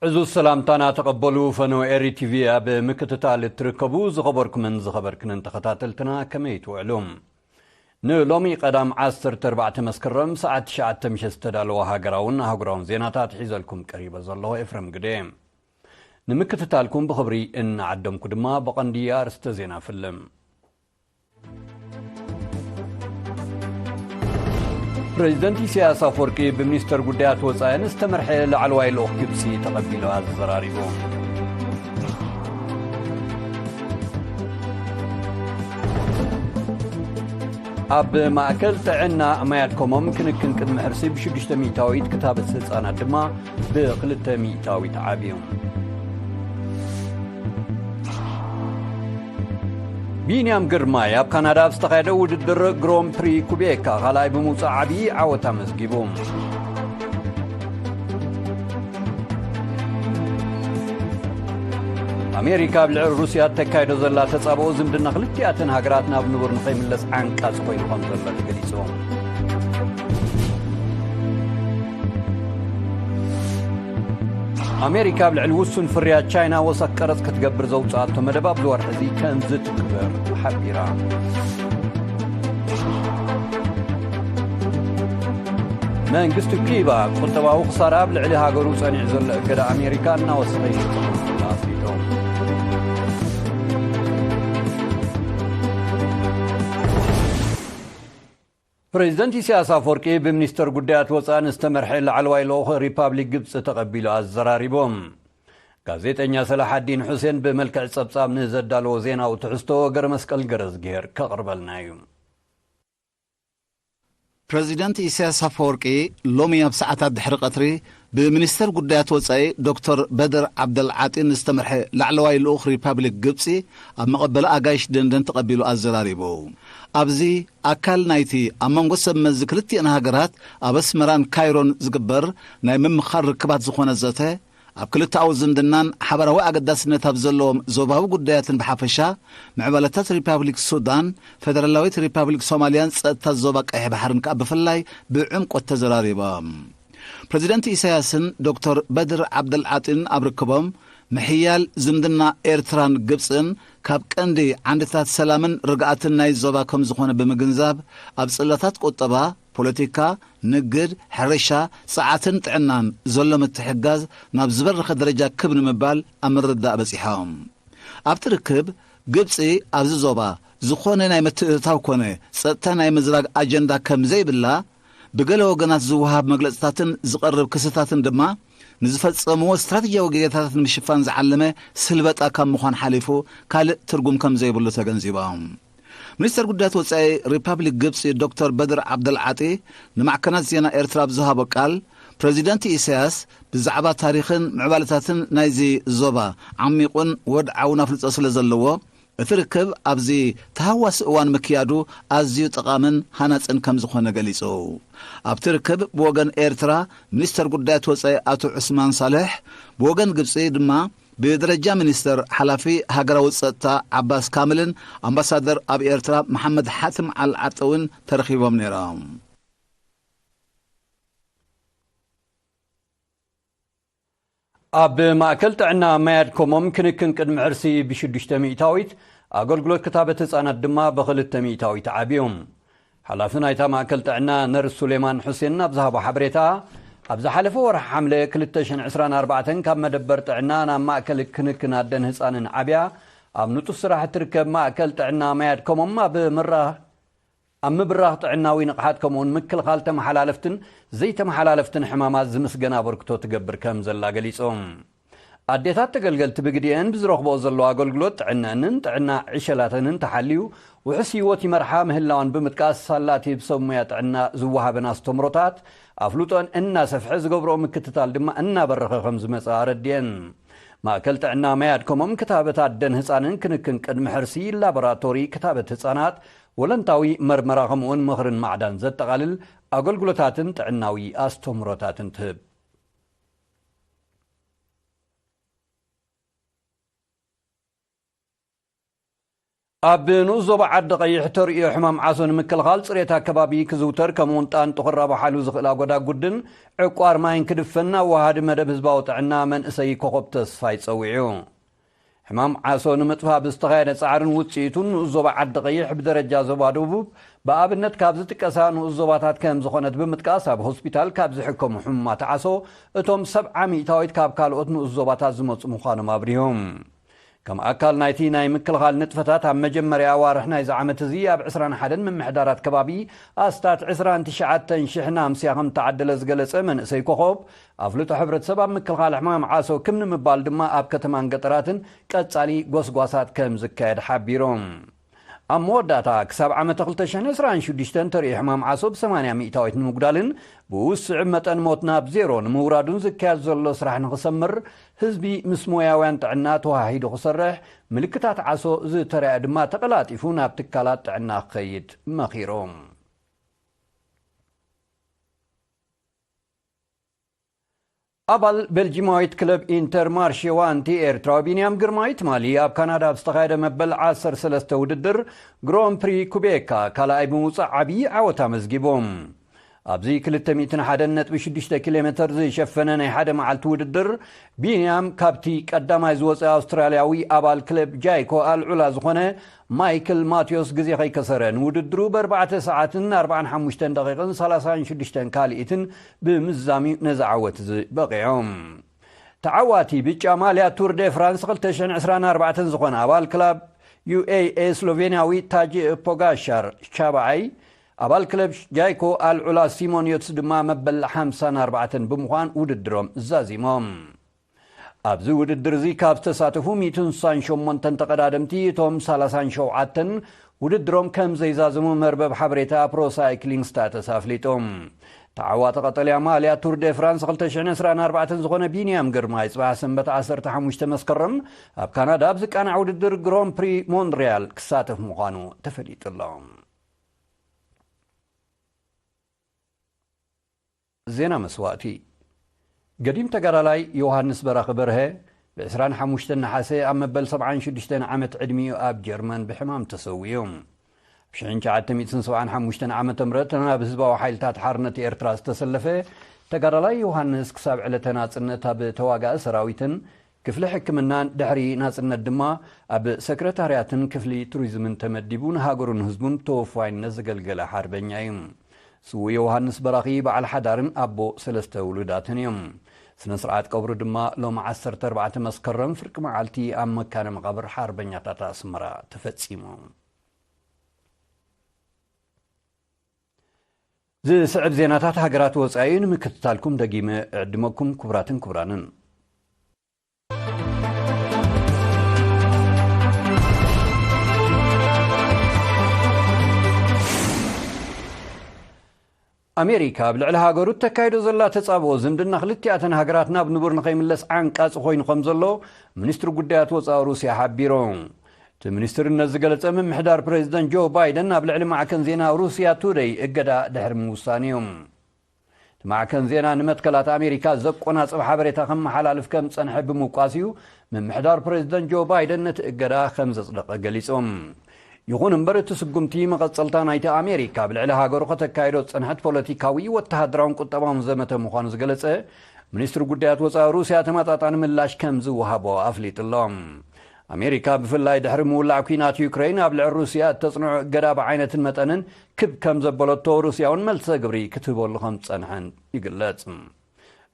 እዚ ሰላምታና ተቐበሉ። ፈነወ ኤሪ ቲቪ ኣብ ምክትታል እትርከቡ ዝኸበርኩምን ዝኸበርክንን ተኸታተልትና ከመይ ትውዕሉ? ንሎሚ ቀዳም ዓሰርተ ኣርባዕተ መስከረም ሰዓት ትሽዓተ ምሸት ዝተዳለወ ሃገራውን ኣህጉራውን ዜናታት ሒዘልኩም ቀሪበ ዘለኹ ኤፍረም ግደ። ንምክትታልኩም ብኽብሪ እናዓደምኩ ድማ ብቐንዲ ኣርእስተ ዜና ፍልም። ፕሬዚደንት ኢሳያስ ኣፈወርቂ ብሚኒስተር ጉዳያት ወጻኢን ዝተመርሐ ላዕለዋይ ልኡኽ ግብጺ ተቐቢሉ ኣዘራሪቡ። ኣብ ማእከል ጥዕና ማያድ ኮሞም ክንክን ቅድሚ ሕርሲ ብሽዱሽተ ሚእታዊት ክታበት ህጻናት ድማ ብክልተ ሚእታዊት ዓብዩ። ቢንያም ግርማይ ኣብ ካናዳ ኣብ ዝተኻየደ ውድድር ግሮን ፕሪ ኩቤካ ካልኣይ ብምውጻእ ዓብዪ ዓወት ኣመዝጊቡ። ኣሜሪካ ኣብ ልዕሊ ሩስያ እተካይዶ ዘላ ተጻብኦ ዝምድና ክልቲኣተን ሃገራት ናብ ንቡር ንኸይምለስ ዓንቃጺ ኮይኑ ከም ዘሎ ተገሊጹ። ኣሜሪካ ኣብ ልዕሊ ውሱን ፍርያት ቻይና ወሰኽ ቀረጽ ክትገብር ዘውጽኣቶ መደብ ኣብዚ ወርሒ እዚ ከም ዝትግበር ሓቢራ። መንግስቲ ኪዩባ ቁጠባዊ ክሳራ ኣብ ልዕሊ ሃገሩ ጸኒዑ ዘሎ እገዳ ኣሜሪካ እናወሰኸ ይመጽእ ከም ዘሎ ኣፍሊጡ። ፕሬዚደንት ኢሳያስ ኣፈወርቂ ብሚኒስተር ጉዳያት ወጻኢ ዝተመርሐ ላዕለዋይ ልኡኽ ሪፓብሊክ ግብጺ ተቐቢሉ ኣዘራሪቡ። ጋዜጠኛ ሰላሓዲን ሑሴን ብመልክዕ ጸብጻብ ንዘዳለዎ ዜናዊ ትሕዝቶ ገረ መስቀል ገረዝግሄር ከቕርበልና እዩ። ፕሬዚደንት ኢሳያስ ኣፈወርቂ ሎሚ ኣብ ሰዓታት ድሕሪ ቀትሪ ብሚኒስተር ጉዳያት ወጻኢ ዶክተር በድር ዓብደል ዓጢን ዝተመርሐ ላዕለዋይ ልኡኽ ሪፓብሊክ ግብጺ ኣብ መቐበሊ ኣጋይሽ ደንደን ተቐቢሉ ኣዘራሪቡ። ኣብዚ ኣካል ናይቲ ኣብ መንጎ ሰብ መዚ ክልቲኣን ሃገራት ኣብ ኣስመራን ካይሮን ዝግበር ናይ ምምኻር ርክባት ዝኾነ ዘተ፣ ኣብ ክልተኣዊ ዝምድናን ሓበራዊ ኣገዳስነት ኣብ ዘለዎም ዞባዊ ጉዳያትን ብሓፈሻ፣ ምዕባለታት ሪፓብሊክ ሱዳን፣ ፈደራላዊት ሪፓብሊክ ሶማልያን ጸጥታ ዞባ ቀይሕ ባሕርን ከኣ ብፍላይ ብዕምቆት ተዘራሪቦም። ፕሬዚደንት ኢሳያስን ዶክተር በድር ዓብደልዓጢን ኣብ ርክቦም፣ ምሕያል ዝምድና ኤርትራን ግብጽን ካብ ቀንዲ ዓንድታት ሰላምን ርግኣትን ናይ ዞባ ከም ዝኾነ ብምግንዛብ፣ ኣብ ጽላታት ቁጠባ፣ ፖለቲካ፣ ንግድ፣ ሕርሻ፣ ጸዓትን ጥዕናን ዘሎ ምትሕግጋዝ ናብ ዝበረኸ ደረጃ ክብ ንምባል ኣብ ምርድዳእ በጺሖም። ኣብቲ ርክብ፣ ግብጺ ኣብዚ ዞባ ዝኾነ ናይ ምትእትታው ኮነ ጸጥታ ናይ ምዝራግ ኣጀንዳ ከም ዘይብላ፣ ብገለ ወገናት ዝወሃብ መግለጽታትን ዝቐርብ ክስታትን ድማ ንዝፈጸምዎ ስትራተጂያዊ ጌጋታት ንምሽፋን ዝዓለመ ስልበጣ ካብ ምዃን ሓሊፉ ካልእ ትርጉም ከም ዘይብሉ ተገንዚቦም። ሚኒስተር ጉዳያት ወጻኢ ሪፓብሊክ ግብጺ ዶክተር በድር ዓብደልዓጢ ንማዕከናት ዜና ኤርትራ ኣብ ዝሃቦ ቃል፣ ፕሬዚደንት ኢሳያስ ብዛዕባ ታሪኽን ምዕባለታትን ናይዚ ዞባ ዓሚቑን ወድዓውን ኣፍልጦ ስለ ዘለዎ፣ እቲ ርክብ ኣብዚ ተሃዋሲ እዋን ምክያዱ ኣዝዩ ጠቓምን ሃናጽን ከም ዝኾነ ገሊጹ። ኣብቲ ርክብ ብወገን ኤርትራ ሚኒስተር ጉዳያት ወጻኢ ኣቶ ዑስማን ሳልሕ፣ ብወገን ግብጺ ድማ ብደረጃ ሚኒስተር ሓላፊ ሃገራዊ ጸጥታ ዓባስ ካምልን ኣምባሳደር ኣብ ኤርትራ መሓመድ ሓትም ኣልዓጠውን ተረኺቦም ነይሮም። ኣብ ማእከል ጥዕና ማያድ ኮሞም ክንክን ቅድሚ ሕርሲ ብሽዱሽተ ሚእታዊት ኣገልግሎት ክታበት ህጻናት ድማ ብኽልተ ሚእታዊት ዓብዮም። ሓላፊ ናይታ ማእከል ጥዕና ነርስ ሱሌማን ሑሴን ኣብ ዝሃቦ ሓበሬታ፣ ኣብ ዝሓለፈ ወርሒ ሓምለ ክልተ ሽሕን ዕስራን ኣርባዕተን ካብ መደበር ጥዕና ናብ ማእከል ክንክን ኣደን ህጻንን ዓብያ ኣብ ንጡፍ ስራሕ እትርከብ ማእከል ጥዕና ማያድ ኮሞም ኣብ ምራ ኣብ ምብራኽ ጥዕናዊ ንቕሓት ከምኡውን ምክልኻል ተመሓላለፍትን ዘይተመሓላለፍትን ሕማማት ዝምስገን ኣበርክቶ ትገብር ከም ዘላ ገሊጾም። ኣዴታት ተገልገልቲ ብግዲአን ብዝረኽቦ ዘለዋ ኣገልግሎት ጥዕነአንን ጥዕና ዕሸላተንን ተሓልዩ ውሑስ ህይወት ይመርሓ ምህላወን ብምጥቃስ፣ ሳላቲ ብሰብ ሙያ ጥዕና ዝወሃበን ኣስተምሮታት ኣፍልጦን እናሰፍሐ ዝገብርኦ ምክትታል ድማ እናበረኸ ከም ዝመጽኣ ኣረዲአን። ማእከል ጥዕና ማያድ ኮሞም ክታበት ኣደን ህጻንን ክንክን ቅድሚ ሕርሲ፣ ላቦራቶሪ ክታበት ህጻናት፣ ወለንታዊ መርመራ ከምኡውን ምኽርን ማዕዳን ዘጠቓልል ኣገልግሎታትን ጥዕናዊ ኣስተምህሮታትን ትህብ። ኣብ ንኡስ ዞባ ዓዲ ቀይሕ ተርእዮ ሕማም ዓሶ ንምክልኻል ጽሬት ኣከባቢ ክዝውተር፣ ከምኡውን ጣንጡ ክራባሓሉ ዝኽእል ኣጎዳጉድን ዕቋር ማይን ክድፈን ኣወሃሃዲ መደብ ህዝባዊ ጥዕና መንእሰይ ኮኸብ ተስፋይ ጸዊዑ። ሕማም ዓሶ ንምጥፋእ ብዝተኻየደ ጻዕርን ውጽኢቱን ንኡስ ዞባ ዓዲ ቀይሕ ብደረጃ ዞባ ደቡብ ብኣብነት ካብ ዝጥቀሳ ንኡስ ዞባታት ከም ዝኾነት ብምጥቃስ፣ ኣብ ሆስፒታል ካብ ዝሕከሙ ሕሙማት ዓሶ እቶም ሰብዓ ሚእታዊት ካብ ካልኦት ንኡስ ዞባታት ዝመጹ ምዃኖም ኣብሪሆም። ከም ኣካል ናይቲ ናይ ምክልኻል ንጥፈታት፣ ኣብ መጀመርያ ኣዋርሕ ናይዚ ዓመት እዚ ኣብ ዕስራን ሓደን ምምሕዳራት ከባቢ ኣስታት ዕስራን ትሽዓተን ሽሕ ናምስያ ከም ተዓደለ ዝገለጸ መንእሰይ ኮኸብ፣ ኣፍልጦ ሕብረተሰብ ኣብ ምክልኻል ሕማም ዓሶ ክም ንምባል ድማ ኣብ ከተማን ገጠራትን ቀጻሊ ጎስጓሳት ከም ዝካየድ ሓቢሮም። ኣብ መወዳእታ፣ ክሳብ ዓመተ ክልተ ሽሕን ዕስራን ሽዱሽተን ተርእዮ ሕማም ዓሶ ብሰማንያ ሚእታዊት ንምጉዳልን ብውስዕ መጠን ሞት ናብ ዜሮ ንምውራዱን ዝካየድ ዘሎ ስራሕ ንኽሰምር፣ ህዝቢ ምስ ሞያውያን ጥዕና ተዋሃሂዱ ክሰርሕ፣ ምልክታት ዓሶ ዝተራእየ ድማ ተቐላጢፉ ናብ ትካላት ጥዕና ክኸይድ መኺሮም። ኣባል ቤልጂማዊት ክለብ ኢንተር ማርሼ ዋንቲ ኤርትራዊ ቢንያም ግርማይ ትማሊ ኣብ ካናዳ ኣብ ዝተኻየደ መበል ዓሰርተ ሰለስተ ውድድር ግሮን ፕሪ ኩቤካ ካልኣይ ብምውጻእ ዓብዪ ዓወት ኣመዝጊቦም። ኣብዚ ክልተ ሚእትን ሓደን ነጥቢ ሽዱሽተ ኪሎ ሜተር ዝሸፈነ ናይ ሓደ መዓልቲ ውድድር፣ ቢንያም ካብቲ ቀዳማይ ዝወጸ ኣውስትራልያዊ ኣባል ክለብ ጃይኮ ኣልዑላ ዝኾነ ማይክል ማቴዎስ ግዜ ከይከሰረ፣ ንውድድሩ ብኣርባዕተ ሰዓትን ኣርባዓን ሓሙሽተን ደቂቕን ሰላሳን ሽዱሽተን ካልኢትን ብምዝዛም እዩ ነዚ ዓወት እዚ በቒዖም። ተዓዋቲ ብጫ ማልያ ቱር ደ ፍራንስ ክልተ ሽሕን ዕስራን ኣርባዕተን ዝኾነ ኣባል ክለብ ዩ ኤ ኤ ስሎቬንያዊ ታጅ ፖጋሻር ሻብዓይ፣ ኣባል ክለብ ጃይኮ ኣልዑላ ሲሞን ዮትስ ድማ መበል ሓምሳን ኣርባዕተን ብምዃን ውድድሮም ዛዚሞም። ኣብዚ ውድድር እዚ ካብ ዝተሳተፉ ሚእትን ስሳን ሸሞንተን ተቐዳደምቲ፣ እቶም ሰላሳን ሸውዓተን ውድድሮም ከም ዘይዛዘሙ መርበብ ሓበሬታ ፕሮ ሳይክሊንግ ስታተስ ኣፍሊጡ። ተዓዋቲ ቀጠልያ ማልያ ቱር ደ ፍራንስ ክልተ ሽሕን ዕስራን ኣርባዕተን ዝኾነ ቢንያም ግርማይ፣ ጽባሕ ሰንበት ዓሰርተ ሓሙሽተ መስከረም ኣብ ካናዳ ኣብ ዝቃናዕ ውድድር ግሮን ፕሪ ሞንሪያል ክሳተፍ ምዃኑ ተፈሊጡ ኣሎ። ዜና መስዋእቲ። ገዲም ተጋዳላይ ዮሃንስ በራኺ በርሀ፣ ብ ዕስራን ሓሙሽተን ነሓሰ ኣብ መበል ሰብዓን ሽዱሽተን ዓመት ዕድሚኡ ኣብ ጀርመን ብሕማም ተሰዊኡ። ኣብ ሽሕን ትሽዓተ ሚእትን ሰብዓን ሓሙሽተን ዓመተ ምህረት ናብ ህዝባዊ ሓይልታት ሓርነት ኤርትራ ዝተሰለፈ ተጋዳላይ ዮሃንስ፣ ክሳብ ዕለተ ናጽነት ኣብ ተዋጋኢ ሰራዊትን ክፍሊ ሕክምናን፣ ድሕሪ ናጽነት ድማ ኣብ ሰክረታርያትን ክፍሊ ቱሪዝምን ተመዲቡ ንሃገሩን ህዝቡን ተወፋይነት ዘገልገለ ሓርበኛ እዩ። ስዉእ ዮሃንስ በራኺ በዓል ሓዳርን ኣቦ ሰለስተ ውሉዳትን እዮም። ስነ ስርዓት ቀብሩ ድማ ሎሚ ዓሰርተ ኣርባዕተ መስከረም ፍርቂ መዓልቲ ኣብ መካነ መቓብር ሓርበኛታት ኣስመራ ተፈጺሙ። ዝስዕብ ዜናታት ሃገራት ወጻኢ ንምክትታልኩም ደጊመ እዕድመኩም፣ ክቡራትን ክቡራንን። ኣሜሪካ ኣብ ልዕሊ ሃገሩ እተካይዶ ዘላ ተጻብኦ ዝምድና ክልቲኣተን ሃገራት ናብ ንቡር ንኸይምለስ ዓንቃጺ ኮይኑ ከም ዘሎ ሚኒስትሪ ጉዳያት ወጻኢ ሩስያ ሓቢሩ። እቲ ሚኒስትርነት ዝገለጸ ምምሕዳር ፕሬዚደንት ጆ ባይደን ኣብ ልዕሊ ማዕከን ዜና ሩስያ ቱደይ እገዳ ድሕሪ ምውሳን እዩ። እቲ ማዕከን ዜና ንመትከላት ኣሜሪካ ዘቆናጽብ ሓበሬታ ከመሓላልፍ ከም ጸንሐ ብምውቃስ እዩ ምምሕዳር ፕሬዚደንት ጆ ባይደን ነቲ እገዳ ከም ዘጽደቐ ገሊጹ። ይኹን እምበር፣ እቲ ስጉምቲ መቐጸልታ ናይቲ ኣሜሪካ ኣብ ልዕሊ ሃገሩ ከተካይዶ ዝጸንሐት ፖለቲካዊ፣ ወተሃደራውን ቁጠባውን ዘመተ ምዃኑ ዝገለጸ ሚኒስትሪ ጉዳያት ወጻኢ ሩስያ፣ ተመጣጣኒ ምላሽ ከም ዝወሃቦ ኣፍሊጡ ኣሎ። ኣሜሪካ ብፍላይ ድሕሪ ምውላዕ ኲናት ዩክረይን ኣብ ልዕሊ ሩስያ እተጽንዖ እገዳ ብዓይነትን መጠንን ክብ ከም ዘበለቶ፣ ሩስያ እውን መልሰ ግብሪ ክትህበሉ ከም ዝጸንሐን ይግለጽ።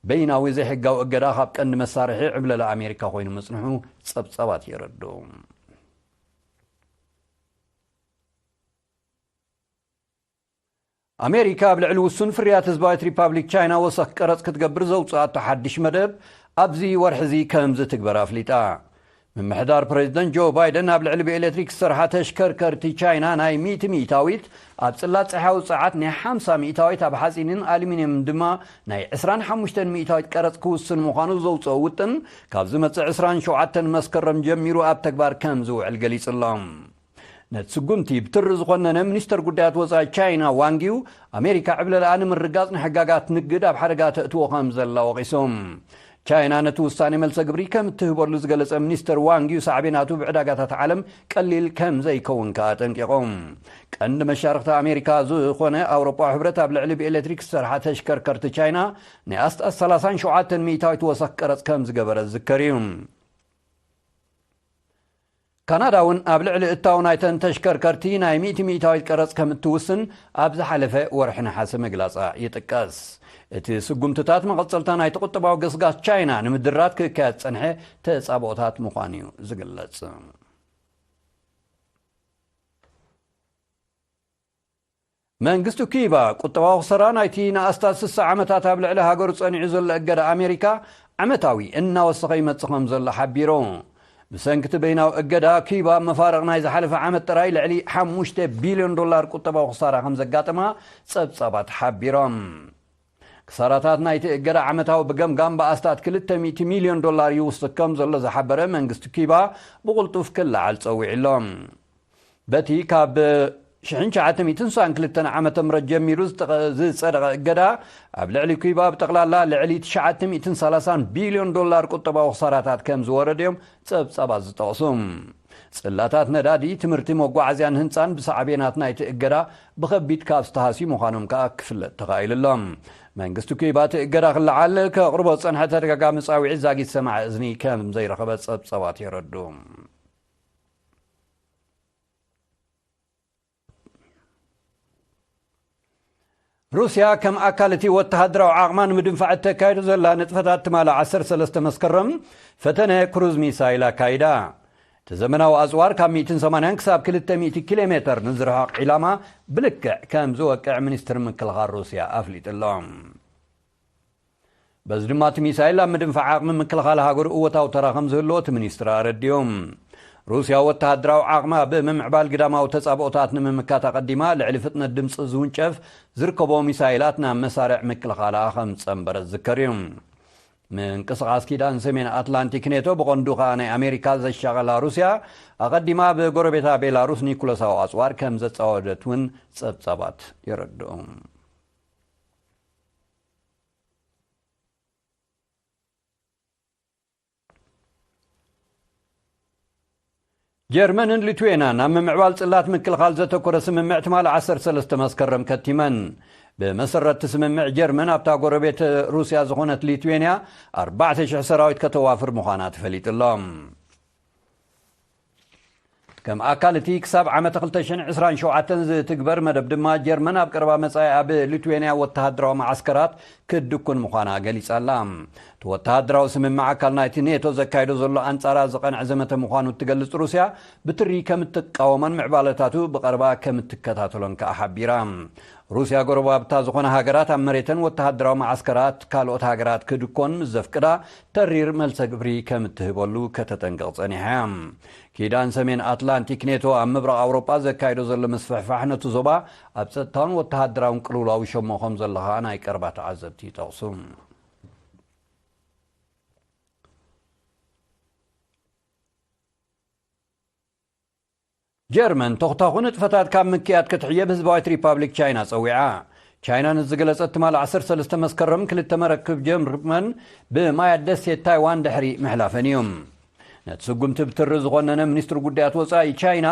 በይናዊ ዘይሕጋዊ እገዳ ካብ ቀንዲ መሳርሒ ዕብለላ ኣሜሪካ ኮይኑ ምጽንሑ ጸብጻባት የረድኡ። ኣሜሪካ ኣብ ልዕሊ ውሱን ፍርያት ህዝባዊት ሪፓብሊክ ቻይና ወሰኽ ቀረጽ ክትገብር ዘውጽኣቶ ሓድሽ መደብ ኣብዚ ወርሒ እዚ ከም ዝትግበር ኣፍሊጣ። ምምሕዳር ፕሬዚደንት ጆ ባይደን ኣብ ልዕሊ ብኤሌክትሪክ ዝሰርሓ ተሽከርከርቲ ቻይና ናይ ሚእቲ ሚእታዊት፣ ኣብ ጽላት ጸሓያዊ ጸዓት ናይ ሓምሳ ሚእታዊት፣ ኣብ ሓጺንን ኣሉሚንየምን ድማ ናይ ዕስራን ሓሙሽተን ሚእታዊት ቀረጽ ክውስን ምዃኑ ዘውጽኦ ውጥን፣ ካብ ዝመጽእ ዕስራን ሸውዓተን መስከረም ጀሚሩ ኣብ ተግባር ከም ዝውዕል ገሊጹ ኣሎ። ነቲ ስጉምቲ ብትሪ ዝኾነነ ሚኒስተር ጉዳያት ወጻኢ ቻይና ዋንጊው፣ ኣሜሪካ ዕብለላኣ ንምርጋጽ ንሕጋጋት ንግድ ኣብ ሓደጋ ተእትዎ ከም ዘላ ወቒሶም። ቻይና ነቲ ውሳኔ መልሰ ግብሪ ከም እትህበሉ ዝገለጸ ሚኒስተር ዋንግ ዩ፣ ሳዕቤናቱ ብዕዳጋታት ዓለም ቀሊል ከም ዘይከውን ከኣ ኣጠንቂቑ። ቀንዲ መሻርኽቲ ኣሜሪካ ዝኾነ ኣውሮጳዊ ሕብረት ኣብ ልዕሊ ብኤሌክትሪክ ዝሰርሓ ተሽከርከርቲ ቻይና ናይ ኣስታት ሰላሳን ሸውዓተን ሚእታዊት ወሰኽ ቀረጽ ከም ዝገበረ ዝዝከር እዩ። ካናዳ እውን ኣብ ልዕሊ እታው ናይተን ተሽከርከርቲ ናይ ሚእቲ ሚእታዊት ቀረጽ ከም እትውስን ኣብ ዝሓለፈ ወርሒ ነሓሰ ምግላጻ ይጥቀስ። እቲ ስጉምትታት መቐጸልታ ናይቲ ቁጠባዊ ገስጋስ ቻይና ንምድራት ክካየድ ዝጸንሐ ተጻብኦታት ምዃኑ እዩ ዝግለጽ። መንግስቲ ኪዩባ ቁጠባዊ ክሰራ ናይቲ ንኣስታት ስሳ ዓመታት ኣብ ልዕሊ ሃገሩ ጸኒዑ ዘሎ እገዳ ኣሜሪካ ዓመታዊ እናወሰኸ ይመጽእ ከም ዘሎ ሓቢሩ። ብሰንኪ እቲ በይናዊ እገዳ፣ ኪዩባ መፋርቕ ናይ ዝሓለፈ ዓመት ጥራይ ልዕሊ ሓሙሽተ ቢልዮን ዶላር ቁጠባዊ ክሳራ ከም ዘጋጠማ ጸብጻባት ሓቢሮም። ክሳራታት ናይቲ እገዳ ዓመታዊ ብገምጋም ብኣስታት ክልተ ሚእቲ ሚልዮን ዶላር ይውስኽ ከም ዘሎ ዝሓበረ መንግስቲ ኪዩባ፣ ብቕልጡፍ ክለዓል ጸዊዑ ኣሎ። በቲ ካብ ሽሕን ትሽዓተ ሚእትን ስሳን ክልተን ዓመተ ምህረት ጀሚሩ ዝጠቐ-፣ ዝጸደቐ እገዳ፣ ኣብ ልዕሊ ኩባ ብጠቕላላ ልዕሊ ትሽዓተ ሚእትን ሰላሳን ቢልዮን ዶላር ቁጠባዊ ክሳራታት ከም ዝወረደ እዮም ጸብጻባት ዝጠቕሱ። ጽላታት ነዳዲ፣ ትምህርቲ፣ መጓዓዝያን ህንጻን ብሳዕቤናት ናይቲ እገዳ ብኸቢድ ካብ ዝተሃስዩ ምዃኖም ከኣ ክፍለጥ ተኻኢሉ ኣሎ። መንግስቲ ኩባ እቲ እገዳ ክለዓል ከቕርቦ ዝጸንሐ ተደጋጋሚ ጻውዒት ዛጊት ሰማዒ እዝኒ ከም ዘይረኸበ ጸብጻባት የረድኡ። ሩስያ ከም ኣካል እቲ ወተሃደራዊ ዓቕማ ንምድንፋዕ እተካይዶ ዘላ ንጥፈታት ትማሊ ዓሰርተ ሰለስተ መስከረም ፈተነ ክሩዝ ሚሳይል ኣካይዳ። እቲ ዘመናዊ ኣጽዋር ካብ ሚእትን ሰማንያን ክሳብ ክልተ ሚእቲ ኪሎ ሜተር ንዝርሕቕ ዒላማ ብልክዕ ከም ዝወቅዕ ሚኒስትሪ ምክልኻል ሩስያ ኣፍሊጡ ኣሎ። በዚ ድማ እቲ ሚሳይል ኣብ ምድንፋዕ ዓቕሚ ምክልኻል ሃገሩ እወታዊ ተራ ከም ዝህልዎ እቲ ሚኒስትሪ ኣረዲኡ። ሩስያ ወተሃደራዊ ዓቕማ ብምምዕባል ግዳማዊ ተጻብኦታት ንምምካት ኣቐዲማ ልዕሊ ፍጥነት ድምጺ ዝውንጨፍ ዝርከቦ ሚሳይላት ናብ መሳርዕ ምክልኻላ ከም ዝጸንበረ ዝዝከር እዩ። ምንቅስቓስ ኪዳን ሰሜን ኣትላንቲክ ኔቶ ብቐንዱ ከኣ ናይ ኣሜሪካ ዘሻቐላ ሩስያ ኣቐዲማ ብጎረቤታ ቤላሩስ ኒኩለሳዊ ኣጽዋር ከም ዘጻወደት እውን ጸብጻባት የረድኡ። ጀርመንን ሊትዌናን ኣብ ምምዕባል ጽላት ምክልኻል ዘተኮረ ስምምዕ ትማሊ ዓሰርተ ሰለስተ መስከረም ከቲመን። ብመሰረት እቲ ስምምዕ፣ ጀርመን ኣብታ ጎረቤት ሩስያ ዝኾነት ሊትዌንያ ኣርባዕተ ሽሕ ሰራዊት ከተዋፍር ምዃና ተፈሊጡ ኣሎ። ከም ኣካል እቲ ክሳብ ዓመተ ክልተ ሽሕን ዕስራን ሸውዓተን ዝትግበር መደብ ድማ፣ ጀርመን ኣብ ቀረባ መጻኢ ኣብ ሊትዌንያ ወተሃደራዊ መዓስከራት ክትድኩን ምዃና ገሊጻ ኣላ። እቲ ወተሃደራዊ ስምምዕ ኣካል ናይቲ ኔቶ ዘካይዶ ዘሎ ኣንጻራ ዝቐንዐ ዘመተ ምዃኑ እትገልጽ ሩስያ፣ ብትሪ ከም እትቃወሞን ምዕባለታቱ ብቐረባ ከም እትከታተሎን ከኣ ሓቢራ። ሩስያ ጎረባብታ ዝኾና ሃገራት ኣብ መሬተን ወተሃደራዊ መዓስከራት ካልኦት ሃገራት ክድኮን ምስ ዘፍቅዳ፣ ተሪር መልሰ ግብሪ ከም እትህበሉ ከተጠንቅቕ ጸኒሓ እያ። ኪዳን ሰሜን ኣትላንቲክ ኔቶ ኣብ ምብራቕ ኣውሮጳ ዘካይዶ ዘሎ ምስፍሕፋሕ ነቲ ዞባ ኣብ ጸጥታውን ወተሃደራውን ቅልውላው ይሸሞ ከም ዘሎ ከኣ ናይ ቀረባ ተዓዘብቲ ይጠቕሱ። ጀርመን ተኹታኹ ንጥፈታት ካብ ምክያድ ክትሕየብ ህዝባዊት ሪፓብሊክ ቻይና ጸዊዓ። ቻይና ንዝገለጸት ትማሊ ዓሰርተ ሰለስተ መስከረም ክልተ መረክብ ጀርመን ብማያት ደሴት ታይዋን ድሕሪ ምሕላፈን እዩ። ነቲ ስጉምቲ ብትሪ ዝኾነነ ሚኒስትሪ ጉዳያት ወጻኢ ቻይና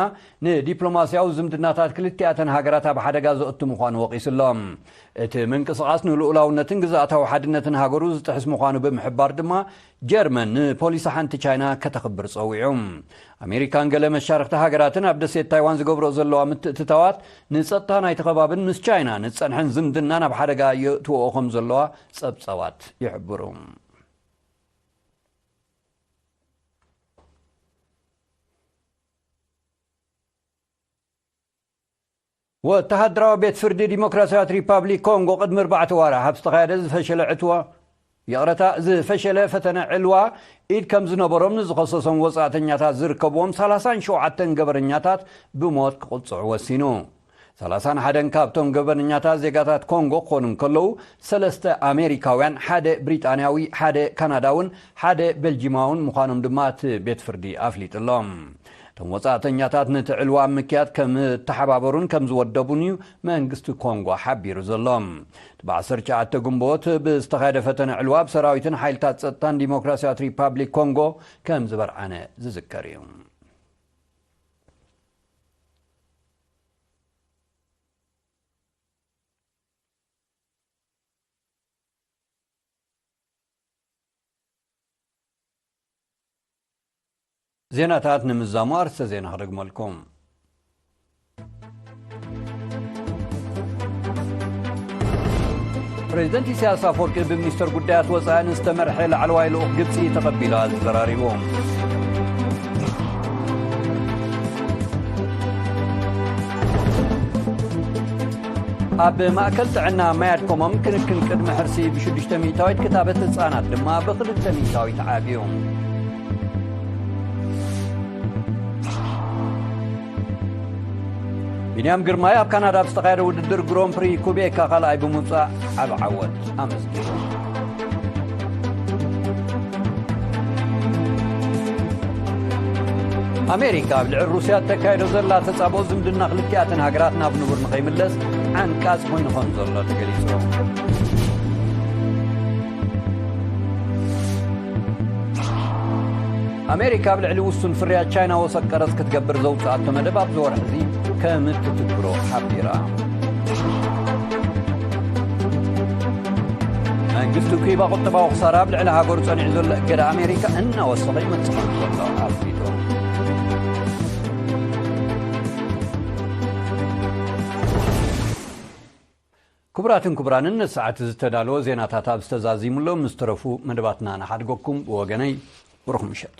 ንዲፕሎማስያዊ ዝምድናታት ክልቲኣተን ሃገራት ኣብ ሓደጋ ዘእቱ ምዃኑ ወቒሱ ኣሎ። እቲ ምንቅስቓስ ንልኡላውነትን ግዝኣታዊ ሓድነትን ሃገሩ ዝጥሕስ ምዃኑ ብምሕባር ድማ ጀርመን ንፖሊሲ ሓንቲ ቻይና ከተኽብር ጸዊዑ። ኣሜሪካን ገለ መሻርኽቲ ሃገራትን ኣብ ደሴት ታይዋን ዝገብሮ ዘለዋ ምትእትታዋት ንጸጥታ ናይቲ ከባብን ምስ ቻይና ንጸንሐን ዝምድና ናብ ሓደጋ የእትወኦ ከም ዘለዋ ጸብጻባት ይሕብሩ። ወተሃደራዊ ቤት ፍርዲ ዲሞክራሲያዊት ሪፓብሊክ ኮንጎ ቅድሚ ኣርባዕተ ዋርሕ ኣብ ዝተኻየደ ዝፈሸለ ዕትዋ፣ ይቕረታ፣ ዝፈሸለ ፈተነ ዕልዋ ኢድ ከም ዝነበሮም ንዝኸሰሶም ወጻእተኛታት ዝርከብዎም ሰላሳን ሸውዓተን ገበነኛታት ብሞት ክቕጽዑ ወሲኑ። ሰላሳን ሓደን ካብቶም ገበነኛታት ዜጋታት ኮንጎ ክኾኑ እንከለዉ፣ ሰለስተ ኣሜሪካውያን፣ ሓደ ብሪጣንያዊ፣ ሓደ ካናዳውን ሓደ ቤልጂማውን ምዃኖም ድማ እቲ ቤት ፍርዲ ኣፍሊጡ ኣሎ። እቶም ወጻእተኛታት ነቲ ዕልዋ ኣብ ምክያድ ከም እተሓባበሩን ከም ዝወደቡን እዩ መንግስቲ ኮንጎ ሓቢሩ ዘሎ። ብዓሰርተ ትሽዓተ ግንቦት ብዝተኻየደ ፈተነ ዕልዋ ብሰራዊትን ሓይልታት ጸጥታን ዲሞክራሲያዊት ሪፓብሊክ ኮንጎ ከም ዝበርዓነ ዝዝከር እዩ። ዜናታት ንምዛሙ ኣርእስተ ዜና ክደግመልኩም። ፕሬዚደንት ኢሳያስ ኣፈወርቂ ብሚኒስተር ጉዳያት ወፃእን ዝተመርሐ ላዕለዋይ ልኡኽ ግብፂ ተቐቢሉ ኣዘራሪቡ። ኣብ ማእከል ጥዕና ማያድኮሞም ክንክን ቅድሚ ሕርሲ ብሽዱሽተ ሚእታዊት ክታበት ህፃናት ድማ ብክልተ ሚእታዊት ዓብዩ። ቢንያም ግርማይ ኣብ ካናዳ ኣብ ዝተኻየደ ውድድር ግሮን ፕሪ ኩቤካ ካልኣይ ብምውፃእ ዓቢ ዓወት ኣመዝጊቡ። ኣሜሪካ ኣብ ልዕሊ ሩስያ እተካየዶ ዘላ ተጻብኦ ዝምድና ክልቲኣተን ሃገራት ናብ ንቡር ንኸይምለስ ዓንቃጽ ኮይኑ ከም ዘሎ ተገሊጹ። ኣሜሪካ ኣብ ልዕሊ ውሱን ፍርያት ቻይና ወሰኽ ቀረጽ ክትገብር ዘውጽኣቶ መደብ ኣብዚ ወርሒ እዚ ከም እትትግብሮ ሓቢራ። መንግስቲ ኩባ ቁጠባዊ ክሳራ ኣብ ልዕሊ ሃገሩ ጸኒዑ ዘሎ እገዳ ኣሜሪካ እናወሰኸ ይመጽእ ከም ዘሎ ኣፍሊጡ። ክቡራትን ክቡራንን፣ ንሰዓት ዝተዳለወ ዜናታት ኣብ ዝተዛዚሙሎም ምስ ተረፉ መደባትና ንሓድገኩም። ብወገነይ ብሩኽ ምሸት።